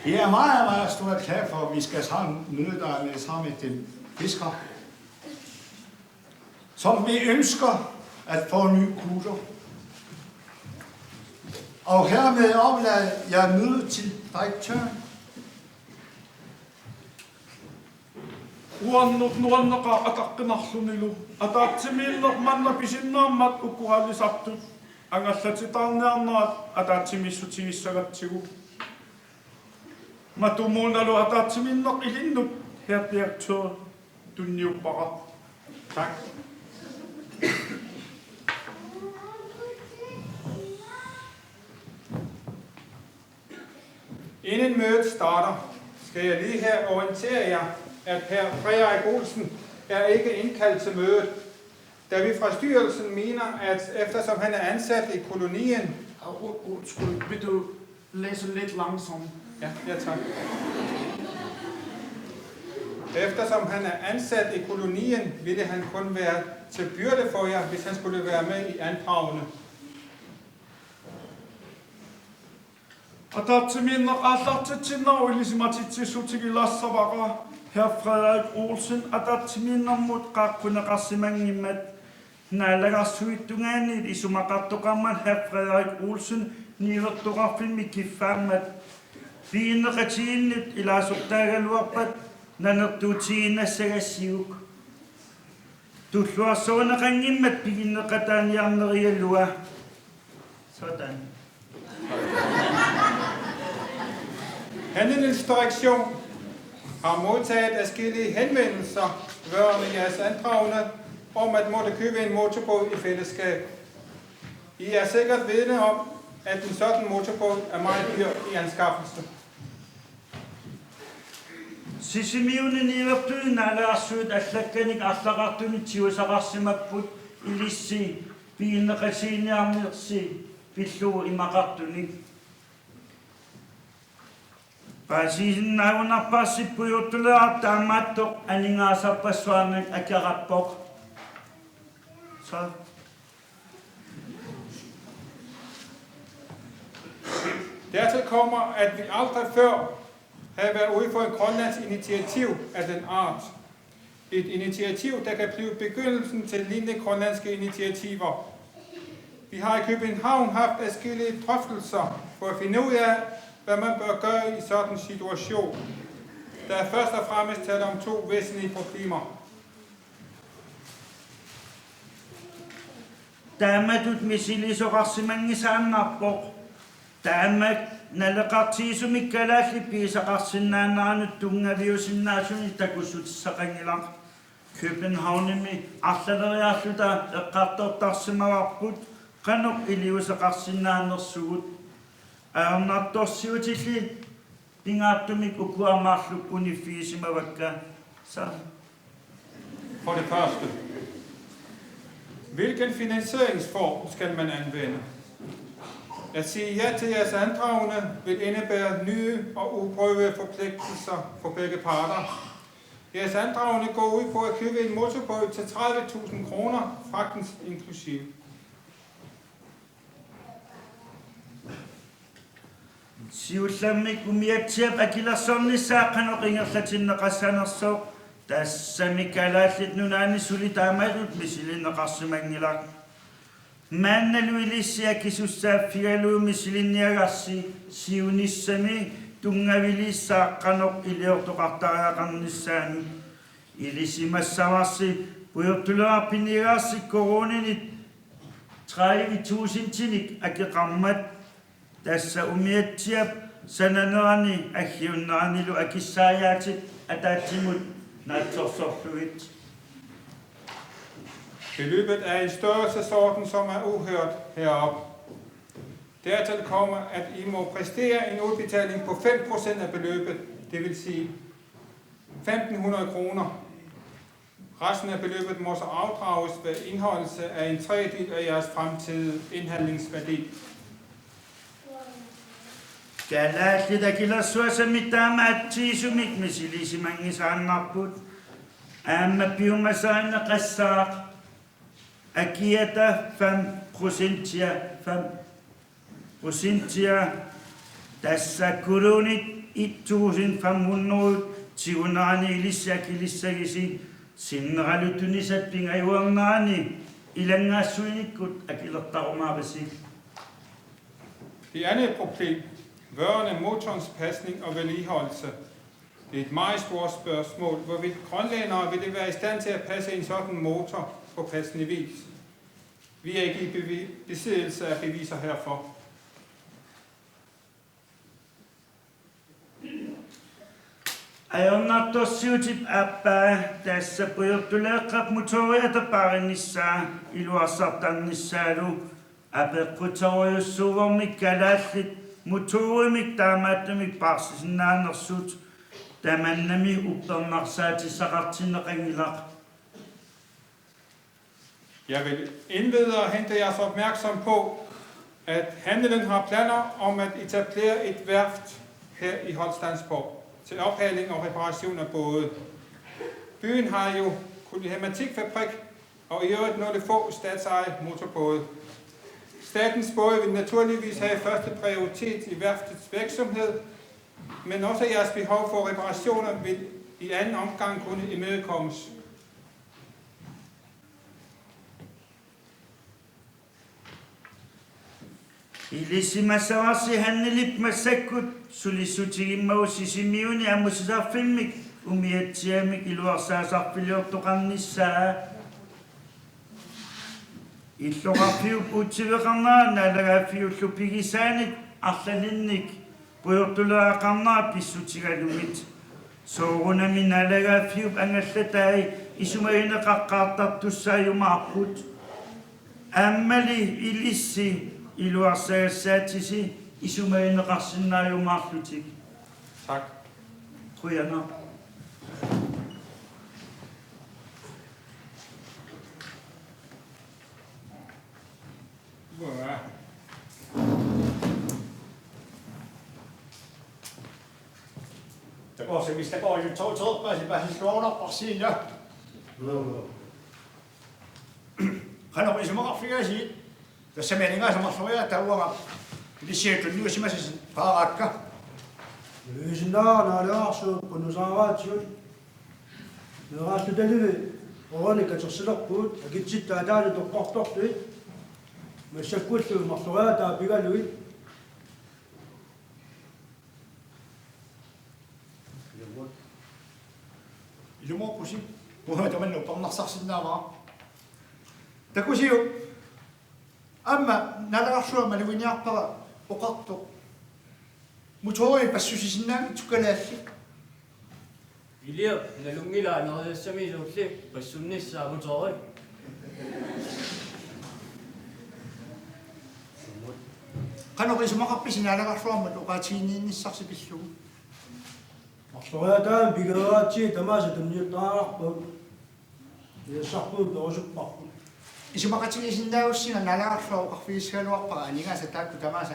Vi er meget, meget stort glad for, at vi skal sammen møde dig med, sammen med den fisker, som vi ønsker at få ny kutter. Og hermed overlader jeg mødet til direktøren. Uannut nuanneqaaq ataqqinarlunilu. Ataatsimiinneq manna pisinnaammat uku aalisartut angallatitaarniarnerat ataatsimiissutigissagatsigu. Matumuunalu ataatsimiinneq ilinnut, herr direktør, tunniuppara. Tak. Inden mødet starter, skal jeg lige her orientere jer, at herr Frederik Olsen er ikke indkaldt til mødet, da vi fra styrelsen mener, at eftersom han er ansat i kolonien... Og, undskyld, vil du læse lidt langsomt? Ja, ja tak. Eftersom han er ansat i kolonien, ville han kun være til byrde for jer, hvis han skulle være med i andragende. Ataatsimiinneq aallartitsinnarlugu ilisimatitsissutigilassavara, herr Frederik Olsen ataatsimiinnermut qaaqquneqarsimanngimmat. Naalagarsuttungaani isumaqartoqarmat herr Frederik Olsen niuertoqarfimmi kiffaammat piginneqatigiinnut ilaasortaagaluarpat nanertuutigiinnassagassiuk. Tulluarsorineqanngimmat piginneqataaniarnerigalua. Sådan. Handlens direktion har modtaget adskillige henvendelser vedrørende jeres andragende om at måtte købe en motorbåd i fællesskab. I er sikkert vidne om, at en sådan motorbåd er meget dyr i anskaffelse. Sisimiuni niuertui naalagarsui allakkanik arlaqartunik tigusaqarsimapput ilissi piginneqatigiinniarnersi pillugu imaqartunik. Paasisinnaagunarparsi pujortuleaq taamaattoq aningaasarpassuarnik akerarpoq. Så. Dertil kommer, at vi aldrig før har været ude for et grønlandsk initiativ af den art. Et initiativ, der kan blive begyndelsen til lignende grønlandske initiativer. Vi har i København haft adskillige drøftelser for at finde ud af, hvad man bør gøre i sådan en situation. Der er først og fremmest tale om to væsentlige problemer. Taamatut misilisoqarsimanngisaannarpoq. Taama naleqartigisumik kalaallit pigisaqarsinnaaneranut tunngaviusinnaasunik takussutissaqanngilaq. Københavnimi arlaleriarluta eqqartortarsimavarput qanoq iliuuseqarsinnaanersugut. Ajornartorsiutillit pingaartumik ukua marluk uniffigisimavakka. Så. For det første, hvilken finansieringsform skal man anvende? At sige ja til jeres andragende vil indebære nye og uprøvede forpligtelser for begge parter. Jeres andragende går ud på at købe en motorbåd til tredive tusind kroner, fragtens inklusive. Siullermik umiatsiap akilersornissaa qanoq ingerlatinneqassanersoq, tassami Kalaallit Nunaanni suli taamatut misilinneqarsimanngilaq. Maannalu ilissi akisussaaffigalugu misilinniagarsi siunissami tunngaviliissaaq qanoq iliortoqartariaqarnissaanut. Ilisimassavarsi pujortuleqarfimmiigaarsi koruuninit tredive tusindinik akeqarmat, tassa umiatsiap sananerani aggiunneranilu akissaajaatip ataatsimut naatsorsorlugit. Beløbet er i en størrelsesorden, som er uhørt heroppe. Dertil kommer, at I må præstere en udbetaling på fem procent af beløbet, det vil sige femten hundrede kroner. Resten af beløbet må så afdrages ved indeholdelse af en tredjedel af jeres fremtidige indhandlingsværdi. Kalaallit Akilersuasamit taama atsigisumik misiligisimanngitsoortarput. Aamma piumasarineqassaaq akiata fem procentia, fem procentia, tassa koruunit et tusind fem hundrede tigunerani ilissi akilissagisi, sinneralu tunisat pingajuarnerani ilanngaassuinikkut akilertarumaarisi. Det andet problem vedrørende motorens pasning og vedligeholdelse. Det er et meget stort spørgsmål, hvorvidt grønlændere ville være i stand til at passe en sådan motor på passende vis. Vi er ikke i bevi-, besiddelse af beviser herfor. Ajornartorsiutip aappaa tassa pujortuleeqqap motoria tapaarinissaa iluarsartarnissaalu apeqquterujussuuvormi kalaallit motorimik taamaattumik paarsisinnaanersut tamannami uppernarsaatissaqartinneqanngilaq. Jeg vil indlede og hente jeres opmærksom på, at handelen har planer om at etablere et værft her i Holsteinsborg til ophaling og reparation af både. Byen har jo kun hermetikfabrik og i øvrigt nogle få statsejede motorbåde. Statens både vil naturligvis have første prioritet i værftets virksomhed, men også jeres behov for reparationer vil i anden omgang kunne imødekommes. Ilissimassavarsi Hannelip massakkut sulissutigimmagu Sisimiuni amusisarfimmik umiatsiamik iluarsaasarfiliortoqarnissaa. Illoqarfiup utsiveqarnera naalagaaffiullu pigisaanit arlalinnik pujortuleeqqarnera pissutigalugit. Soorunami naalagaaffiup angallatai isumagineqaqqaartartussaajumaarput. Aammali ilissi iluarsagassaatisi isumagineqarsinnaajumaarlutik. Tak. Qujanaq. Takorsami takorujuttooruteerpaasi paasilluarunarparsi ilaa. Qanoq isumaqarfigaasiit? Tassami aningaasat marloriaat taava uanga ilissiatunniusimasasi paaraakka. Nuisinnaara naalagaarsuup qunusaaraatigut. Meeraallutalivi orani katersilerpugut akitsitta ataani toqqortorlugit. Massakkullu marloriaat taapigalugit. Ilumoorpusi. Uanga tamanna uppernarsarsinnaavara. Takusiuk. Aamma naalagaaffiup maluginiarpara oqartoq. Motori passusisinnaanngitsoq kalaallit. Iliap nalunngilaa nerisassami soorlu passunnissaa motori. Qanoq isumaqarpisi naalagaaffiup oqaatiginniinnissarsi pillugu? Marloriaataami pigereeratsigu tamaasa tunniuttariaqarpagut. Ilassarput perusupparput. Isumaqatigiissinnaagussinnaavat naalagaaffiup oqarfigissagaluarpara aningaasat taakku tamaasa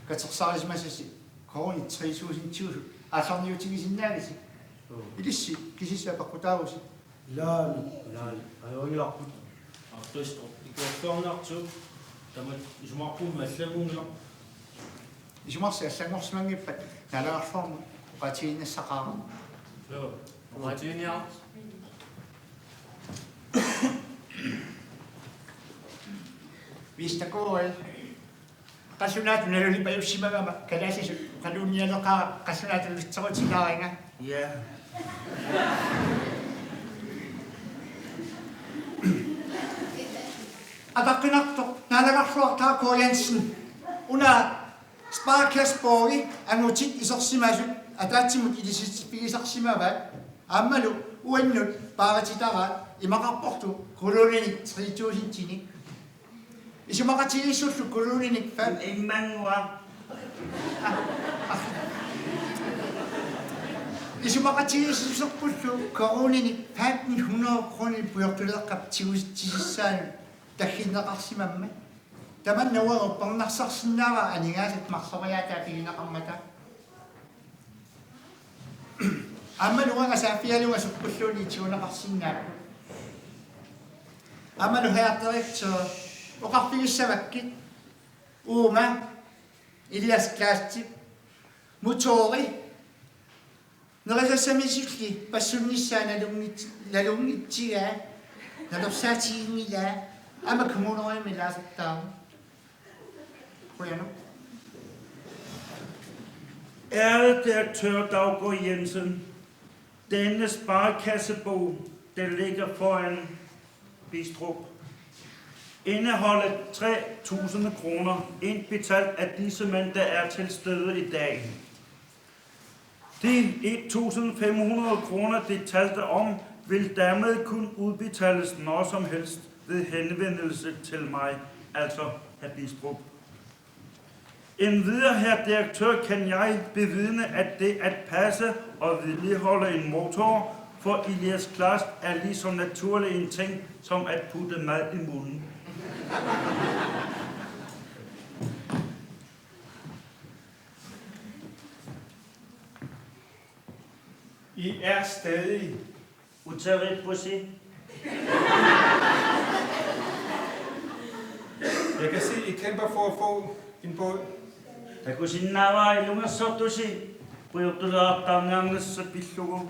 katersarisimasasi koruunit tre tusindiusut aallarniutigisinnaagisi. Ilissi kisissi apeqqutaavusi. Ilaana. Ilaana. Ajoringilarput. Artuisto. Ikiortuarnartu. Tamat isumarpummi allanngornila. Isumarsi allanngorsimanngippat naalagaaffiup oqaatigiinnassaqaara. Joo. Oqaatiginiarta. Vist takuuai. Qallunaatut nalulipajussimagama kalaallisut oqaluunnialeqaara qallunaatut nalutserutinaariga. Ja. Ataqqinartoq naalagaaffiup Taako Jensen. Una Sparkassebogimi angutit isersimasut ataatsimut ilisitsiffigisarsimavaat. Aammalu uannut paarititaraat imaqarporlu koruuninik tre tusindinik. Isumaqatigiissullu koruuninik fem. Immannguaq. Isumaqatigiissuserpullu koruuninik femten hundrede kroner pujortuleeqqap tigusitsisissaanut tagginneqarsimammat. Tamanna uanga uppernarsarsinnaavara aningaasat marloriaataa pigineqarmata. Aamma uanga saaffigalunga sukkuluunniit tiguneqarsinnaapput. Aamma herre direktør oqarfigissavakkit uuma Elias Klaastip motori nerisassamisilli passunnissaa nalunngit-, nalunngitsigaa, nalersaatiginngilaa, aamma kommunerimi ilaasortaavoq. Qujanaq. Ærede direktør Daugaard Jensen, denne sparekassebog, der ligger foran Bistrup, indeholder tre tusind kroner indbetalt af disse mænd, der er til stede i dag. De et tusind fem hundrede kroner, de talte om, vil dermed kun udbetales når som helst ved henvendelse til mig, altså hr. Bistrup. Endvidere, hr. Direktør, kan jeg bevidne, at det at passe og vedligeholde en motor for Elias Kleist er lige så naturlig en ting som at putte mad i munden. I er stadig. Uteribussi. Jeg kan se, I kæmper for at få en båd. Takusinnaavara ilungersortusi pujortulaartaarniarnissaq pillugu.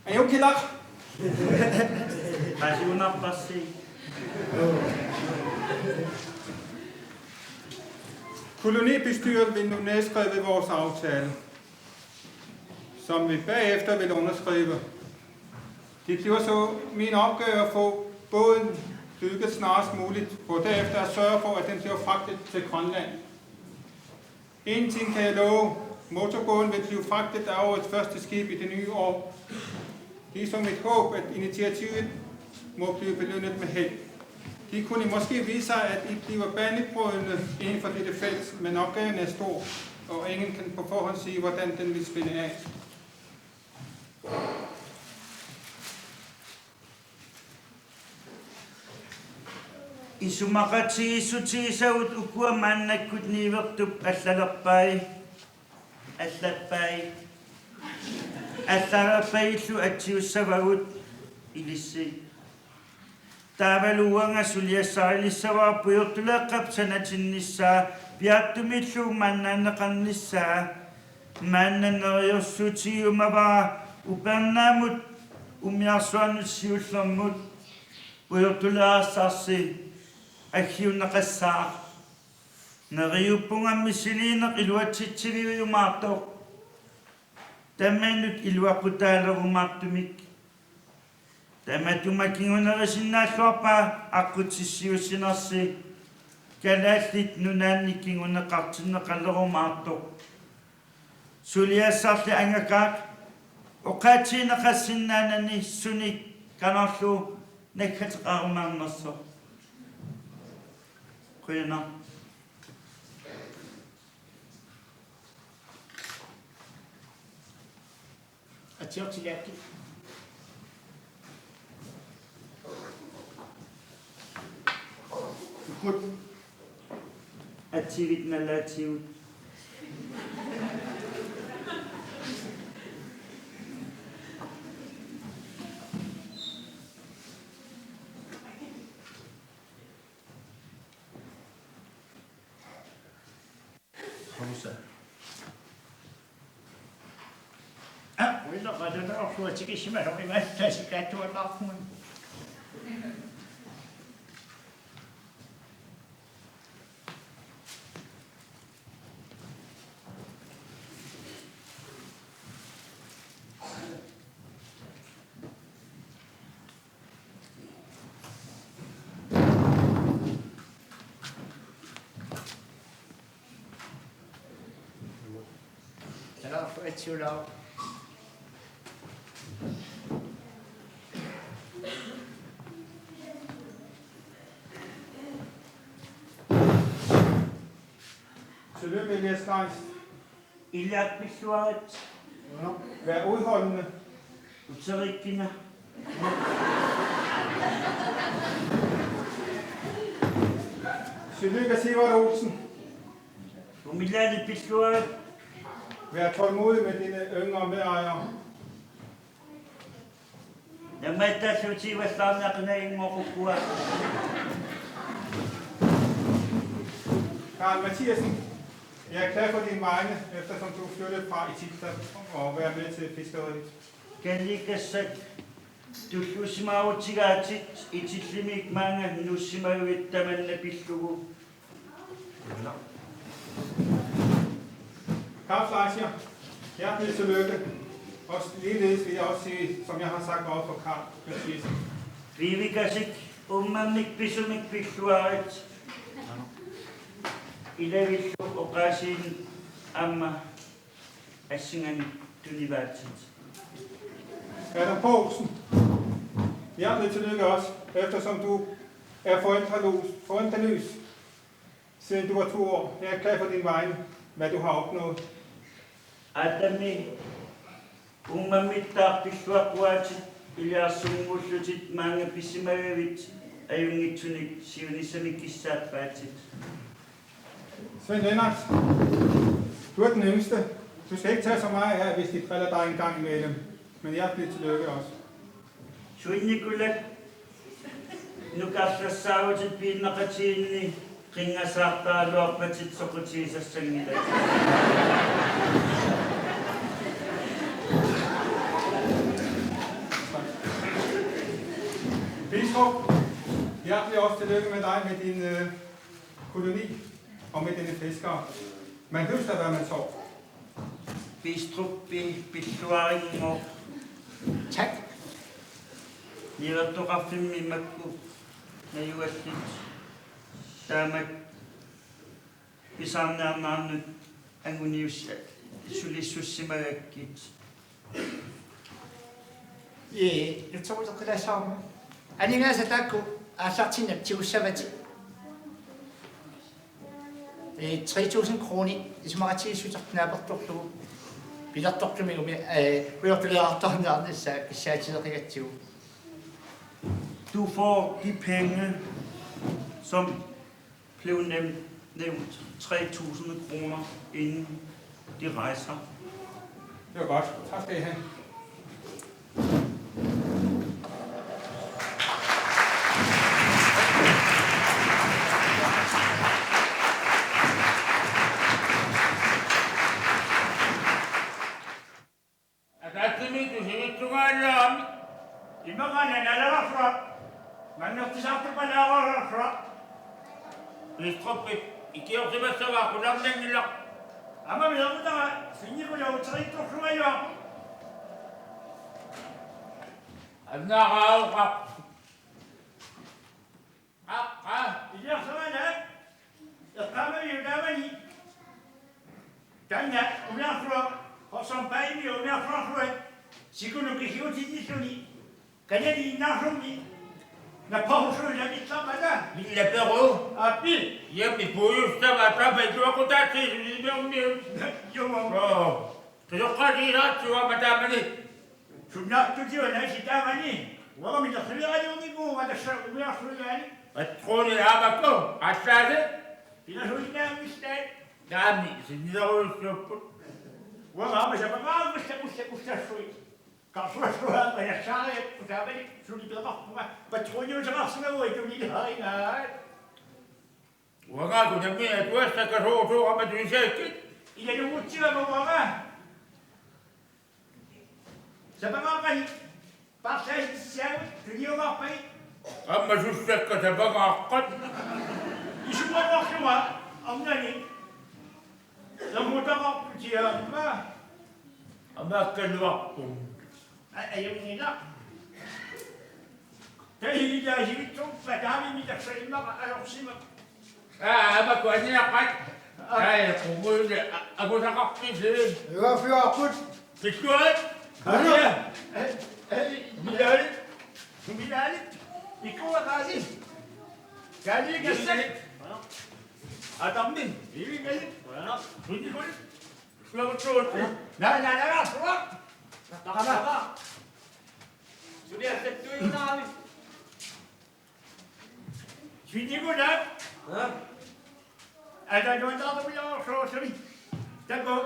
Ajukilaq. Qasiunarpassi. Kolonibestyrelsen vil nu nedskrive vores aftale, som vi bagefter vil underskrive. Det bliver så min opgave at få båden bygget snarest muligt, for derefter at sørge for, at den bliver fragtet til Grønland. En ting kan jeg love. Motorbåden vil blive fragtet af årets første skib i det nye år. Det er så mit håb, at initiativet må blive belønnet med held. De kunne måske vise sig, at I bliver banebrydende inden for dette felt, men opgaven er stor, og ingen kan på forhånd sige, hvordan den vil spille af. Isumaqatigiissutigisagut ukua maannakkut niuertup allalerpai, allappai, allalerpaillu atsiussavagut ilissi. Taavalu uanga suliassarilissavara pujortuleeqqap sanatinnissaa piaartumillu maannaanneqarnissaa. Maanna neriorsuutigiumavara upernaamut umiarsuarnut siullermut pujortuleerassarsi aggiunneqassaaq. Neriuppunga misiliineq iluatsitsiviujumaartoq. Tamanut iluaqutaalerumaartumik. Tamatuma kingunerisinnaalluarpara aqqutissiuussinersi Kalaallit Nunaanni kinguneqartinneqalerumaartoq. Suliassarli angakaaq oqaatsigineqassinnaanani sunik kanarlu naggateqarumaarnersoq. Qujanaq. Atsiortilaakkit. Ukut. Atsiivit nalaatigut. Qunusa. Ah, uinna qatata orluatigissimasoq imaattasik attuapaarpunga. Tanaaffa atsiulaaq. Tillykke, Elias Kleist. Ilaa pilluarit. Vær udholdende. Uterikkina. Tillykke, Sivert Olsen. Umilaali pilluarit. Vær tålmodig med dine yngre medejere. Nammattaalluutigivallaarniaqinagit uku. Karl Mathiassen, jeg er glad for dine vegne, eftersom du er flyttet fra Itita og være med til fiskeriet. Kallikassak, tulluusimaarutigaatit Itillimiit maanga nuussimagavit tamanna pillugu. Karl Fleischer, hjertelig tillykke. Og ligeledes vil jeg også sige, som jeg har sagt over for Karl Mathiassen. Viivikasik, uummamik pisumik pilluarit. Ilavillu oqaasiinik aamma Assinganik tunivaatit. Adam Poulsen, hjertelig tillykke også, eftersom du er forældreløs, forældreløs siden du var to år. Jeg er glad for din vegne, hvad du har opnået. Adami, uummammittaaq pilluaqquaatit iliarsunnguullutit maanga pisimagavit ajunngitsunik siunissami kissaappaatit. Svend Lennert, du er den yngste. Du skal ikke tage så meget af, hvis de driller dig en gang imellem. Men hjertelig tillykke også. Suinnikulak nukarsassaavutit piinnaqatigiinni qinngasaartaraluarpatit soqutigisassanngilaq. Bistrup, hjertelig også tillykke med dig med din øh, koloni og med dine fiskere. Man høster, hvad man sår. Bistruppi pilluarinngooq. Tak. Niuertoqarfimmi makku najugallit taamak pisarniarnerannut angunius- sulissussimagakkit. Ee, nutsertoqqilaassavarma. Aningaasat taakku aallartinnap tigussavatit. Ee, tre tusind kroner isumaqatigiissuteqartut naapertorlugu. Pilertortumigumi, ee, kujartuliartorniarnissaa kissaatigeqigatsigu. Du får de penge, som blev nævnt, nævnt tre tusind kroner, inden de rejser. Det var godt. Tak skal I have. Ataatsimik tusivitsungaannaami. Immaqa nalagarsuaq. Mannertisaartuppalaararsuaq. Bistruppi ikiortimassavaa qularnanngilaq. Aamma milermutara sinnikulautserittorsuajuaq. Annaarauqa. Aa, aa, iliarsaana. Eqqaamani utaamani. Taanna umiarsuaq, Horsam Paimi umiarsuarsuat, sikunut kisiutinnilluni. Kanani innaarlummi. Nappahusuilamitsarmata. Millaperu. Api. Iammi puiussava tapa iluaqutaatiisulimeermiut. Jumma. Oo. Qisoqqaatigilaartigu aamma taamani. Sunnaartutigu naasi taamani. Uangami nerriviaraluunikuuvugut tassa umiarsuigaani. Patroni aamakku, aatsaat. Pinasuinnaammissaat. Taami, sinnilerujussuupput. Uanga aamma sapangaarakku sakussakussarsuit. Qarsuarsuaanga nassaariakku taamani suli peqarpunga. Patroniuteqarsimaguit tunilaaringaat. Uangaaku nammineq atuassakka soorlu aamma tunisaakkit. Ilalugutsigama uanga. Sapangaaqqani paarsaasissaagut tuniumaarpagit. Aamma sussakka sapangaaqqat. Isumaarlunga arnani. Namutaqarputiaamma. Aamma akkaluarput. Aa, ajunngilaq. Tahigilaasivitsorpa taamini tassa immaqa ajorsimavoq. Aa, aamma kuaniaqqat. Aa, qumuuni a-, akusaqarpisi. Ivafiuarput. Pikkuat. Aa. Aa, aa, milaalit. Milaalit. Pikkuat qaasi. Kaali kassat. Atammi. Ivi kaali. Tunnikuli. Suavutsuut. Naa, naa, naa, naa, suaq. Taqama. Suliassattuinnaami. Sinnikuna. Ha? Ata nuannaartumilaarsuusumi. Taku.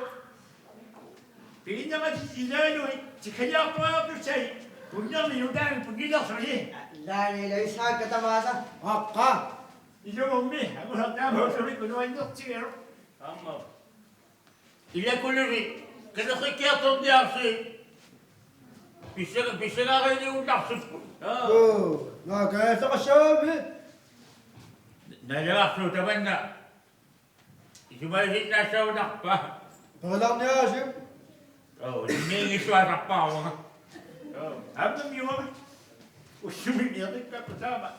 Piginnaqatit ilaaluit tikkaliartuaartussai. Punnermi nutaami punnilersuni. Laani laissaakka tamaasa. Aqqa. Ilumummi, angusartaamuusumi kunuannertigilu. Aamma. Ilakulusi qineqqikkiartorniarsi. Pissanga-, pissangariinniunnarsippoq. Aa. Oo, naa kaasaqassaami. Nalagarsuup tamanna. Isumalisinnaassagunarpa. Peqalaarniarisi. Oo, ninnginngissuasarpara uanga. Oo, aamma miuama. Ussumi miaqikkakku taama.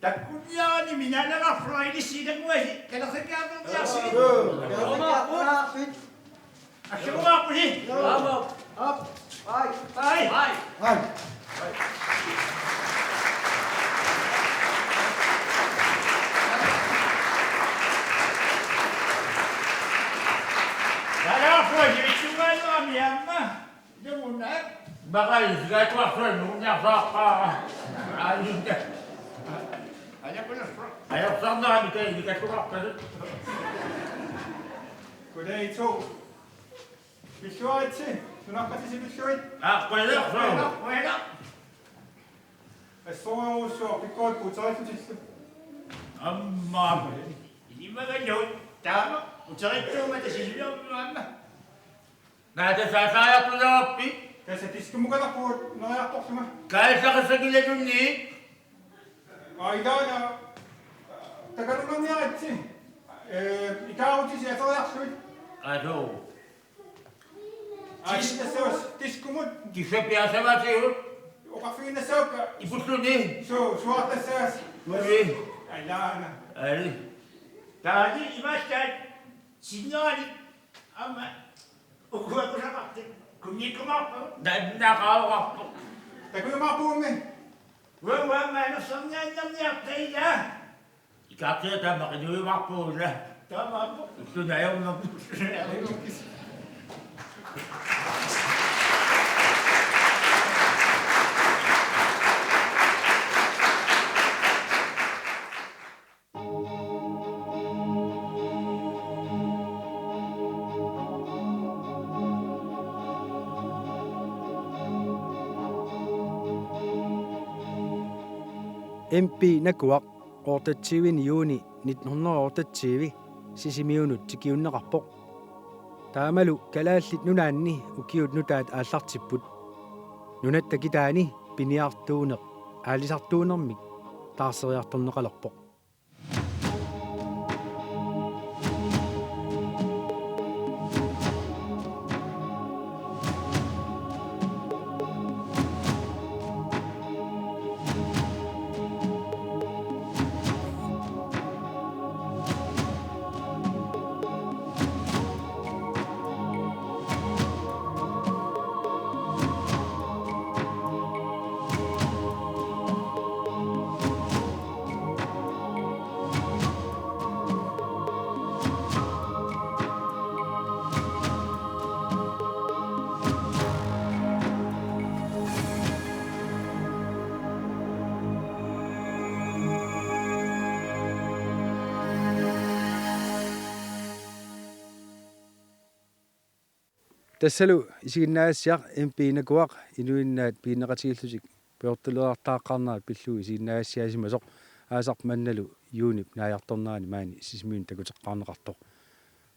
Takkunniarani minaannagarfra ilissi ilanguasi, kalerrikiartorniarsi. Joo, kalerrikiartorniarsi. Assigiinngitsuarput. Aap. Aap. Ai. Ai. Ai. Ai. Taalaarput sivitsunnguamik aamma. Ilumut. Maqalu sigaatsuarsuaq nuunniarsaaqqa. Aajunta. Ajakulersuaq. Ajorsarnerami taanna ilikattuarpasut. Goddag, I to. Pilluaritsi, nunarpasissi pilluit. Aa, qujanaq. Qujanaq, qujanaq. Assorujussuaq pikkorippugut uterillutillu. Aamma. Ilimagaluit taama uterittuummata sisimiorluarma. Naata saasaajartulerpit? Tassa diskimukalaarpugut neriartorlunga. Kaasaqissakilalunni. Aa, ilaana takalunarniaritsi. Ee, ikaarutisi atoriarluit. Aso. Aa, tassa diskumut. Tissa piassavasiuk? Oqarfiginnassavakka. Ipulluni. Suu, suaartassavasi. Ui. Ilaana. Ai. Taani imaassaat sinnerani aamma ukuakusaqartik kunnikkumaarpagut. Nannaqaoqarpoq. Takujumaarpugummi. Uanga aamma anersorniaannarniarta ilaa. Ikaartiga taama qinujumaarpugut ilaa. Taamaappoq. Ulluni ajornerput. M P Nakuaq otteogtyvende juni nitten hundrede og otteogtyve Sisimiunut tikiunneqarpoq. Taamalu Kalaallit Nunaanni ukiut nutaat aallartipput. Nunatta kitaani piniartuuneq aalisartuunermik taarseriartorneqalerpoq. Tassalu isiginnaasassiaq M P Nakuaq inuinnaat piginneqatigiillutik pujortuleriartaaqqaarnerat pillugu isiginnaagassiaasimasoq aasaq mannalu juunip naajartornerani maani Sisimiuni takuteqqaarneqartoq.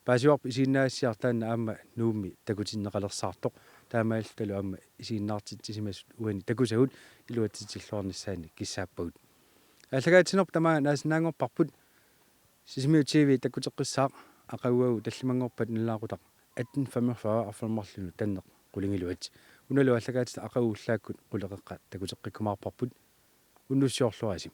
Paasivarput isiginnaasassiaq taanna aamma Nuummi takutinneqalersaartoq. Taamaalillutalu aamma isiginnaartitsisimasut uani takusagut iluatsitsilluarnissaannik kissaappagut. Aallakaatitsinerput tamaanga naasinnaanngorparput. Sisimiut T V takkuteqqissaaq aqaguagu tallimanngorpat nalunaaqutaq atten femogfyrre arfineq-marlunut tanneq qulingiluat. Unalu aallakaatitat aqagu ullaakkut quleqeqqat takuteqqikkumaarparput. Unnussiorluarisi.